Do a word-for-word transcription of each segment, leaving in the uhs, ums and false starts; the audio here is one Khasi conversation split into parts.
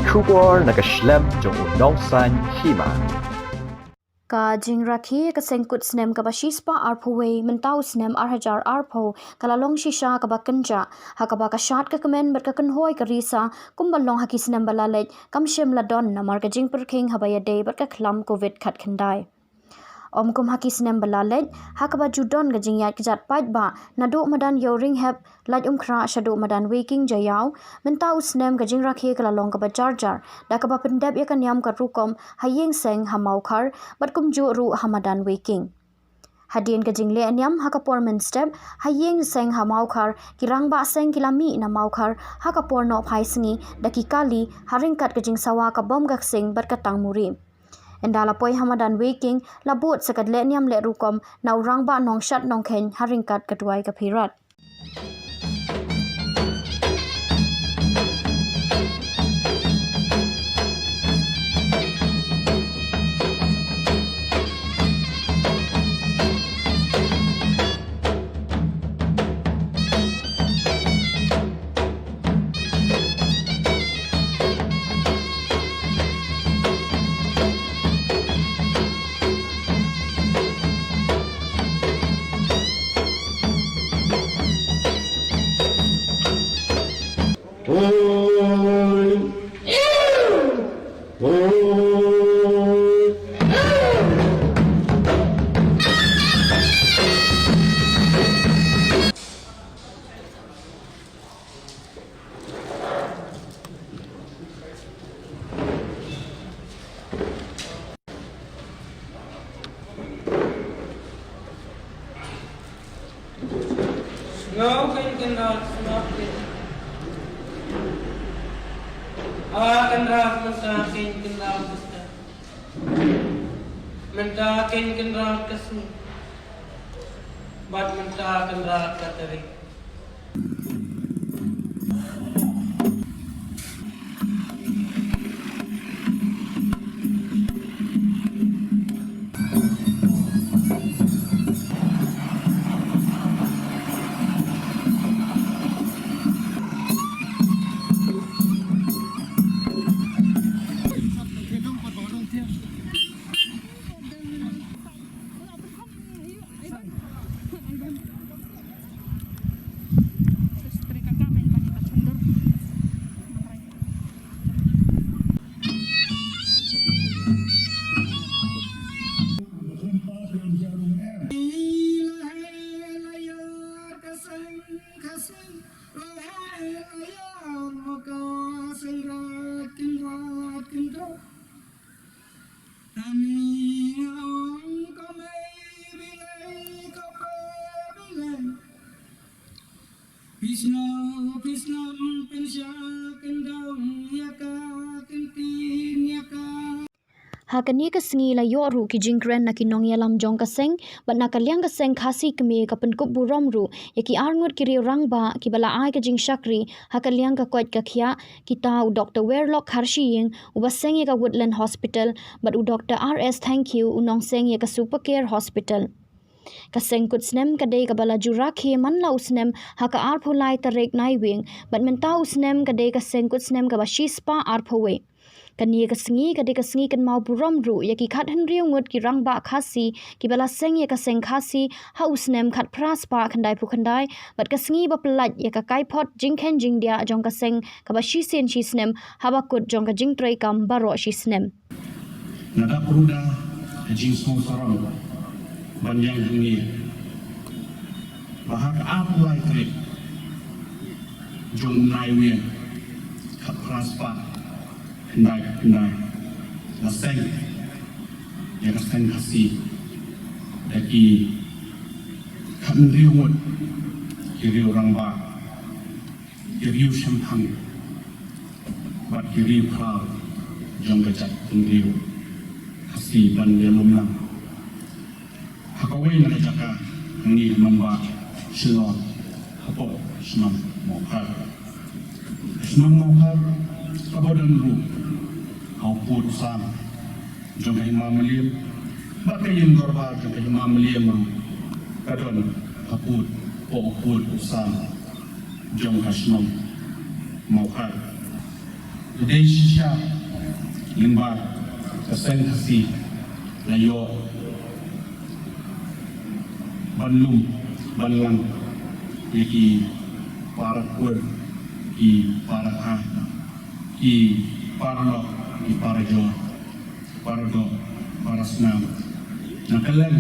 Khubor na ka shlem jong u nongsan hima. Ka jingrakhe ka seng kut snem kaba shispah arphew wei mynta u snem ar hajar arphew ka la long shisha kaba kynjah, ha kaba ka shad ka kmen bad ka kynhoi ka risa kumba long ha ki snem ba la leit kam shym la don namar ka jingpyrkhing haba ïadei bad ka khlam covid khatkhyndai. Ym kum ha ki snem ba la leit, ha kaba ju don ka jingïaid kjat paidbah naduh madan Ïewrynghep, Laitumkhrah shaduh madan Weiking Jaïaw, mynta u snem ka jingrakhe ka la long kaba jarjar da kaba pyndep ïa ka niam ka rukom ha ïing seng ha Mawkhar bad kumjuh ruh ha madan Weiking. Hadien ka jingleh niam ha ka por mynstep ha ïing seng ha Mawkhar, ki rangbah seng ki la mih na Mawkhar ha ka por nohphai sngi da ki kali ha ryngkat ka jingsawa ka bom ka ksing bad ka tangmuri. Ynda la poi ha madan Weiking la bud sa ka leh niam leh rukom na u rangbah nongshad nongkheiñ ha ryngkat ka duwai ka phirat. Sngewbha kynrad, sngewbha. A kynrad mynta, kynrad mynta. Mynta kynrad ka sngi. Bad mynta kynrad ka tarik. Phi sngew, phi sngew, pynshah kyndong ïa ka, kyntien ïa ka. Ha kane ka sngi la ïoh ruh ki jingkren na ki nongïalam jong ka seng, bad na ka liang ka seng Khasi Kmie ka pynkup burom ruh ïa ki arngut ki riew rangbah kiba la ai ka jingshakri ha ka liang ka koit ka khiah, kita u Doktor Werlock Kharshiing uba seng ïa ka Woodland Hospital, bad u Doktor R S Thangkhiew u nongseng ïa ka Super Care Hospital. Ka seng kut snem ka dei kaba la ju rakhe man la u snem ha ka arphew lai tarik Naiwieng, bad mynta u snem ka dei ka seng kut snem kaba shispah arphew wei. Kane ka sngi ka dei ka sngi kynmaw burom ruh ïa ki khathynriew ngut ki rangbah Khasi kiba la seng ïa ka seng Khasi ha u snem khatphra spah khyndaiphew khyndai, bad ka sngi ba pyllait ïa ka kaiphod jingkheiñ jingdiah jong ka seng kaba shisien shisnem haba kut jong ka jingtreikam baroh shisnem. Nga dap ruh da ka jingsngewsarong ban ïeng hangne ba ha ka arphew lai tarik jong u Naiwieng khatphra spah khyndai khyndai, la seng ïa ka seng Khasi da ki khathynriew ngut ki riew rangbah, ki riew shemphang bad ki riew phraw jong ka jaitbynriew Khasi ban ïalum lang ha kawei na ka jaka hangne ha nongbah Shillong hapoh shnong Mawkhar. Shnong Mawkhar kaba don ruh ha u pud u sam jong ka Hima Mylliem, bad ka ïing dorbar jong ka Hima Mylliem ka don ha pud, hapoh u pud u sam jong ka shnong Mawkhar. Dei shisha lyngba ka seng Khasi la ïoh ban lum ban lang ïa ki para kur, ki para kha, ki para lok, ki para jor, para doh, para snam. Na ka liang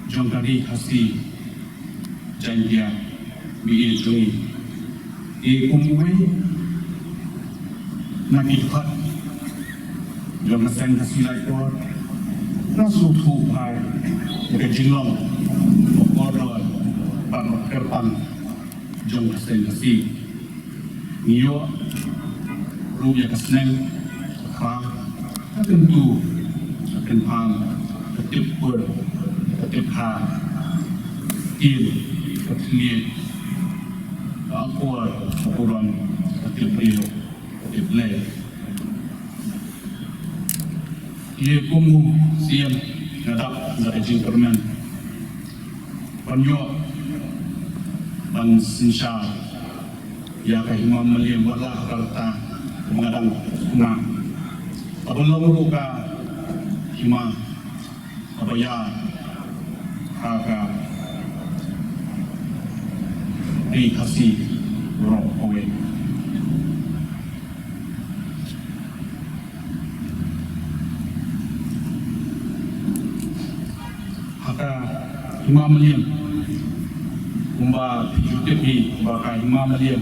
jong ka ri Khasi Jaiñtia, ba ïeit jong ngi. Te kum uwei na ki dkhot jong ka seng Khasi Laitkor, nga sngewthuh bha ïa ka jinglong kordor bad kyrpang jong ka seng Khasi. Ngi ïoh ruh ïa ka sneng, ka khlaw, ka kyntu, ka kynpham, ka tip kur, ka tip kha, ka tip, ka tip liej, ka akor, ka burom, ka tip briew, ka tip lei. Ïa kum u Siem nga dap da ka jingkyrmen ban ïoh ban synshar ïa ka hima Mylliem, wat la ka rta kaba nga dang sngewthuh kaba long ruh ka hima kaba ïar ha ka ri Khasi baroh kawei. Ha ka hima Mylliem, kumba phi ju tip hi ba ka hima Mylliem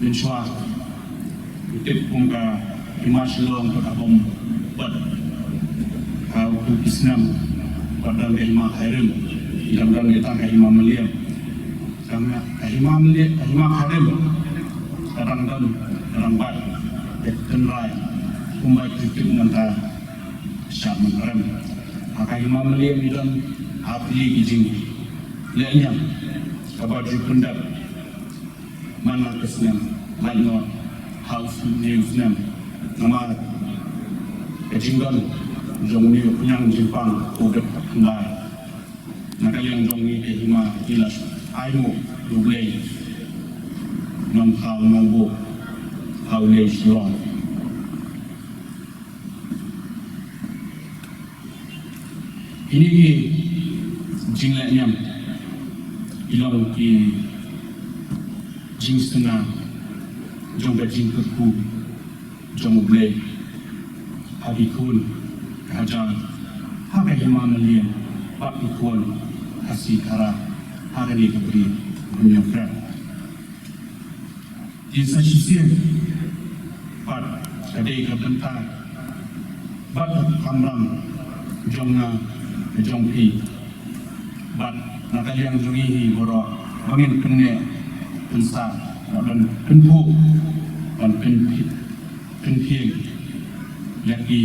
mynshuwa ngi tip kum ka hima Shillong, ka bym pat ha u ki snem pat don ka hima Khyrim, ngi dang don tang ka hima Mylliem. Ka hima Mylliem, ka hima Khyrim ka dang don, ka dang bat, ka tynrai kumba phi ju tip mynta. Shah mynrem ha ka hima Mylliem ngi don ha phi ki jinglehñiam kaba ju pyndep man la ka snem, lait noh ha u snem, u snem. Namar ka jingdon jong une u khñiang jingpang u dep khyndai. Na ka liang jong ngi ka hima ngi la ai nguh ïa U Blei, Nongthaw Nongbuh, ha u Lei Shillong. Kine ki jinglehñiam ki long ki jingsngew jong ka jingkyrkhu jong U Blei ha ki khun ka hajar ha ka hima Mylliem bad ki khun Khasi Khara ha kane ka bri Hynñiewtrep. Te sa shisien pat ka dei ka bynta bad ka kamram jong nga, jong phi bad na ka liang jong ngi hi baroh ba ngin pynneh pynsah, ban pynphuh, ban pynphi-, pynphieng ïa ki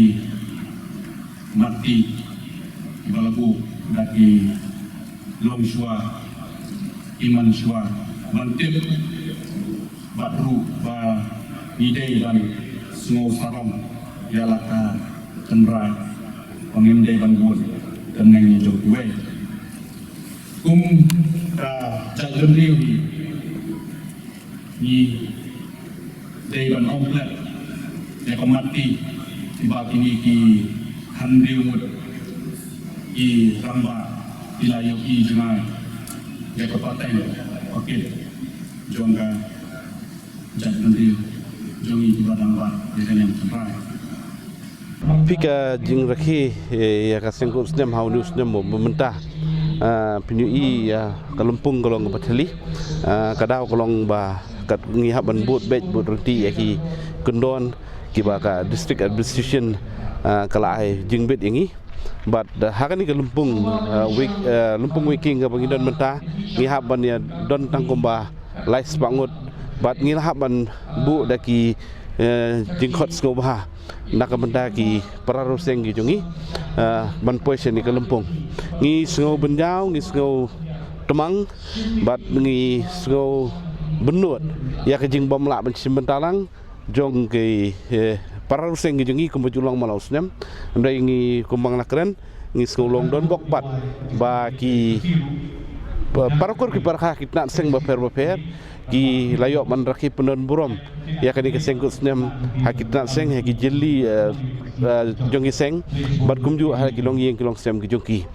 marti kiba la buh da ki longshuwa, ki manshuwa, ban tip bad ruh ba ngi dei ban sngew sarong ïa la ka tynrai, ba ngim dei ban bud tynrai jong kiwei. Kum ka jaitbynriew hi, ngi dei ban ong klet ïa ka marti kiba kine ki hynriew ngut ki rangbah ki la ïohi jngai ïa ka pateng pakit jong ka jaitbynriew jong ngi kiba dang bat ïa ka niam tynrai. Phi ka jingrakhe, eh, ïa ka seng kut snem ha une u snem ba mynta. Ah, phin ïohi ïa ka lympung ka long kaba thylli. Ah, ka daw ka long ba kat ngi hap ban bud beit bud ryntih ïa ki kyndon kiba ka district administration, ah, ka la ai jingbit ïa ngi. Bad, ah, ha kane ka lympung, ah, week, ah, lympung week king kaba ngi don mynta, ngi hap ban ïa don tang kumba lai spah ngut bad ngi la hap ban buh da ki, eh, jingkhot sngewbha na ka bynta ki para riew seng ki jong ngi, eh, ban poi sha kane ka lympung. Ngi sngew bynjaw, ngi sngew tmang bad ngi sngew bynnud ïa ka jingbym lah ban shim bynta lang jong ki, eh, para riew seng ki jong ngi kumba ju long man la u snem. Hynrei ngi kumba nga la kren, ngi sngew long donbok pat ba ki Para kur ki para kha ki tnat seng bapher bapher ki la ïoh ban rakhe pyndon burom ïa kane ka seng kut snem ha ki tnat seng, ha ki jylli, eh, eh, jong ki seng, bad kumjuh ha ki longïing ki longsem ki jong ki.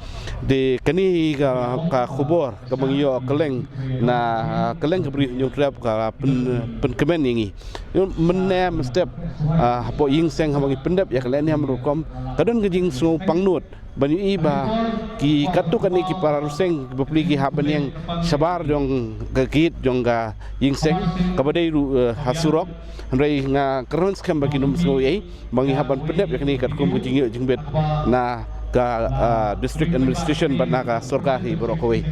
Te kane hi ka, ka khubor kaba ngi ïoh kylleng na, kylleng ka Bri u Hynñiewtrep ka pyn, pynkmen ïa ngi. Mynne mynstep, ah, hapoh ïing seng haba ngi pyndep ïa ka lehniam rukom, ka don ka jingsngewpangnud ban ïohi ba ki katto katne ki para riew seng bapli ki hap ban ïeng shabar jong ka gate jong ka ïing seng kaba dei ruh, eh, ha surok. Hynrei nga kyrmen skhem ba kin ym sngew ei ei ba ngi hap ban pyndep ïa kane katkum ka jingïoh jingbit na ka, ah, district administration bad na ka sorkar hi baroh kawei.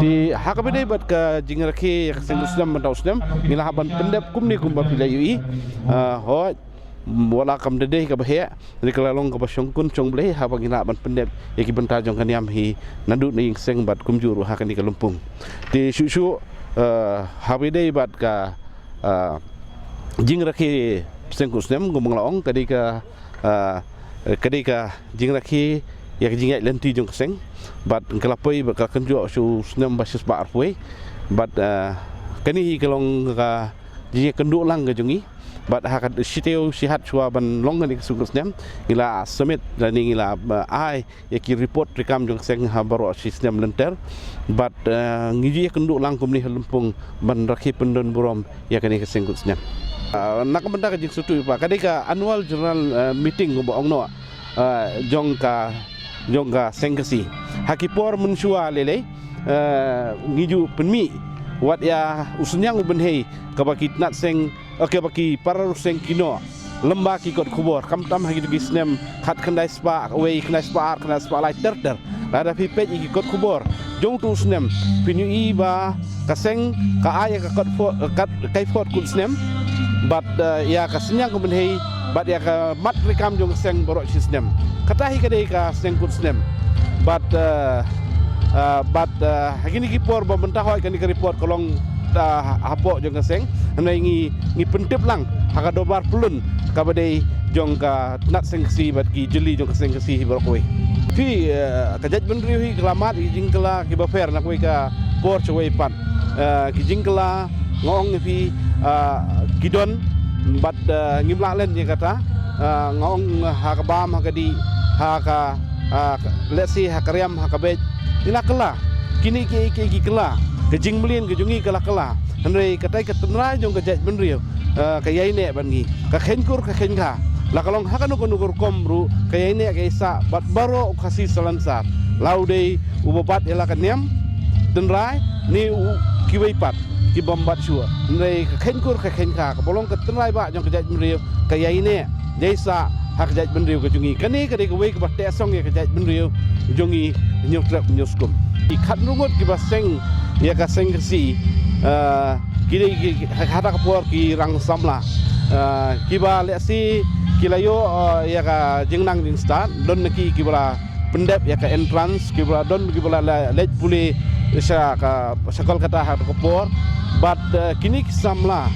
Te ha kaba dei bad ka jingrakhe ïa ka seng kut snem mynta u snem, ngi la hap ban pyndep kumne kumba phi la ïohi. Ah, hooid, wat la kam da dei kaba heh, hynrei ka la long kaba shongkun shongblei haba ngi lah ban pyndep ïa ki bynta jong ka niam hi naduh na ïing seng bad kumjuh ruh ha kane ka lympung. Te shuh shuh, eh, haba ïadei bad ka, eh, jingrakhe seng kut snem, kumba nga la ong, ka dei ka, eh, ka dei ka jingrakhe ïa ka jingïaid lynti jong ka seng, bad ka la poi bad ka la kynjoh sha u snem ba shispah arphew wei. Bad, eh, kane hi ka long ka jingïakynduh lang ka jong ngi. Bad ha ka shiteng shihat shuwa ban long kane ka seng kut snem, ngi la submit lane ngi la, eh, ai ïa ki report treikam jong ka seng ha baroh shi snem lynter. Bad, eh, ngi ju ïakynduh lang kumne ha lympung ban rakhe pyndon burom ïa kane ka seng kut snem. Eh, na ka bynta ka jingsngewthuh pat, ka dei ka annual general, eh, meeting kumba ong noh, eh, jong ka, jong ka seng Khasi. Ha ki por mynshuwa lei lei, eh, ngi ju pynmih wat ïa u synñiang u bynhei kaba ki tnat seng, eh, kaba ki para riew seng ki noh lem bad ki kot khubor, khamtam ha kito ki snem khatkhyndai spah wei, khyndai spah ar, khyndai spah lai ter ter. Lada phi peit ïa ki kot khubor jong uto u snem, phin ïohi ba ka seng ka ai ïa ka kot phot, ka, ka kot kut snem, bad, eh, ïa ka synñiang ka bynhei, bad ïa ka mat treikam jong ka seng baroh shi snem. Kata hi ka dei ka seng kut snem. Bad, eh, eh, bad, eh, ha kine ki por ba mynta hooid kane ka report ka long, eh, hapoh jong ka seng. Hynrei ngi, ngi pyntip lang ha ka dorbar pyllun kaba dei jong ka tnat seng Khasi bad ki jylli jong ka seng Khasi hi baroh kawei. Phi, eh, ka jaitbynriew hi ka la mad ïa ki jingkylla kiba pher na kawei ka por sha kawei pat. Eh, ki jingkylla nga ong ïa phi, eh, ki don, bad, eh, ngim lah len ïa kata. Eh, nga ong ha ka bam, ha ka dih, ha ka, eh, lehse ha ka riam, ha ka beit, ngi la kylla. Kine ki, ki, ki kylla, ka jingmlien ka jong ngi ka la kylla. Hynrei katai ka tynrai jong ka jaitbynriew, eh, ka ïaineh bad ngi. Ka kheiñkur ka kheiñkha, la ka long ha kano kano ka rukom ruh, ka ïaineh ka ïaisah bad baroh u Khasi salonsar, la u dei uba bat ïa la ka niam tynrai ne u kiwei pat ki bym bat shuh. Hynrei ka kheiñkur ka kheiñkha kaba long ka tynrai bah jong ka jaitbynriew, ka ïaineh ïaisah ha ka jaitbynriew ka jong ngi. Kane ka dei kawei kaba teh song ïa ka jaitbynriew jong ngi, Hynñiewtrep Hynñiewskum. Ki khathynriew ngut kiba seng ïa ka seng Khasi, eh, ki dei ki, ha kata ka por ki rang samla. Eh, kiba lehse ki la ïoh, eh, ïa ka jingnang jingstad, don na ki kiba la pyndep ïa ka entrance, kiba la don kiba la, la leit pule sha ka, sha Kolkata ha ka por. Bad, eh, kine ki samla,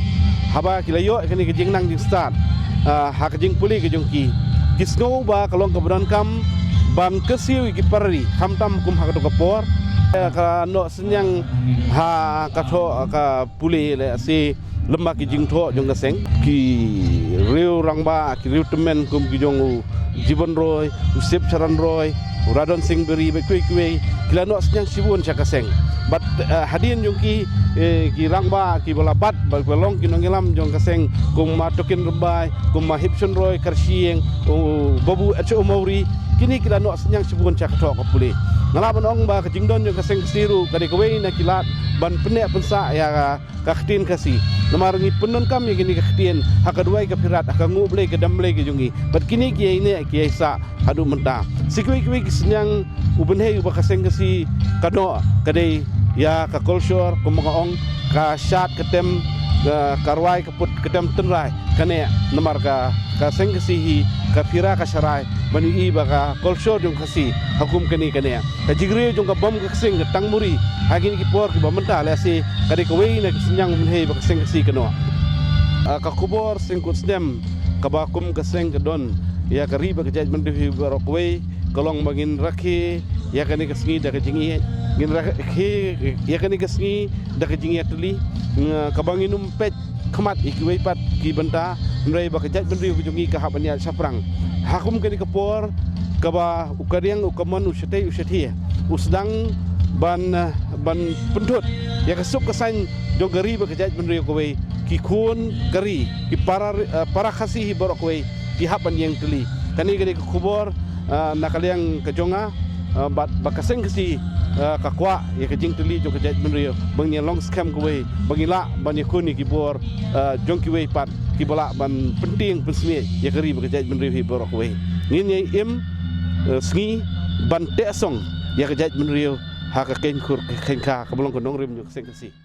haba ki la ïoh kane ka jingnang jingstad, eh, ha ka jingpule ka jong ki, ki sngew ba ka long kaba donkam ban kyrsiew ïa ki para ri, khamtam kum ha kato ka por. Eh, ka noh synñiang ha ka thoh ka pule lehse lem bad ki jingthoh jong ka seng. Ki riew rangbah, ki riew tymmen kum ki jong u Jiban Roy, u Sip Sharan Roy, u Radon Sing Beri, bad kiwei kiwei, ki la noh synñiang shibun sha ka seng. Bad, eh, hadien jong ki, eh, ki rangbah kiba la bat, bad kiba long ki nongïalam jong ka seng, kum ma Token Rymbai, kum ma Hipson Roy Karshiing, u Babu H O Mawrie, kine ki la noh synñiang shibun sha ka thoh ka pule. Nga lah ban ong ba ka jingdon jong ka seng Khasi ruh ka dei kawei na ki lad ban pynneh pynsah ïa ka ka ktien Khasi. Namar ngi pyndonkam ïa kine ka ktien ha ka duwai ka phirat, ha ka nguh Blei ka dem Blei ka jong ngi. Bad kine ki ïaineh ki ïaisah haduh mynta. Shi kiwei kiwei ki synñiang u bynhei uba ka seng Khasi ka noh, ka dei ïa ka kolshor, kumba nga ong, ka shad ka tem, ka, ka rwai ka put ka tem tynrai ka neh. Namar ka, ka seng Khasi hi ka phira ka sharai ban ïohi ba ka kolshor jong Khasi ha kum kane ka neh. Ka jingriewjong ka bam ka ksing, ka tangmuri ha kine ki por kiba mynta, lehse ka dei kawei na ki synñiang u bynhei ba ka seng Khasi ka noh. Ah, ka khubor seng kut snem kaba kum ka seng ka don ïa ka ri bad ka jaitbynriew hi baroh kawei ka long ba ngin rakhe ïa kane ka sngi da ka jingïeit. Ngin rakhe ïa kane ka sngi da ka jingïatylli, kaba ngin ym peit khmat ïa kiwei pat ki bynta, hynrei ba ka jaitbynriew ka jong ngi ka hap ban ïaid shaphrang. Ha kum kane ka por kaba u kariang u kamon u shatei u shathie u sdang ban ban pynthut ïa ka suk ka saiñ jong ka ri bad ka jaitbynriew kawei, ki khun ka ri, ki para, para Khasi hi baroh kawei ki hap ban ïeng tylli. Kane ka dei ka khubor na ka liang ka jong nga, bad ba ka seng Khasi ka kwah ïa ka jingtylli jong ka jaitbynriew ba ngin ïa long skhem kawei, ba ngin lah ban ïakhun ïa ki bor jong kiwei pat kiba lah ban pyntieng pynsmiej ïa ka ri bad ka jaitbynriew hi baroh kawei. Ngin ïa im sngi ban teh song ïa ka jaitbynriew ha ka khein khur khein kha kaba long ka nongrim jong ka seng Khasi.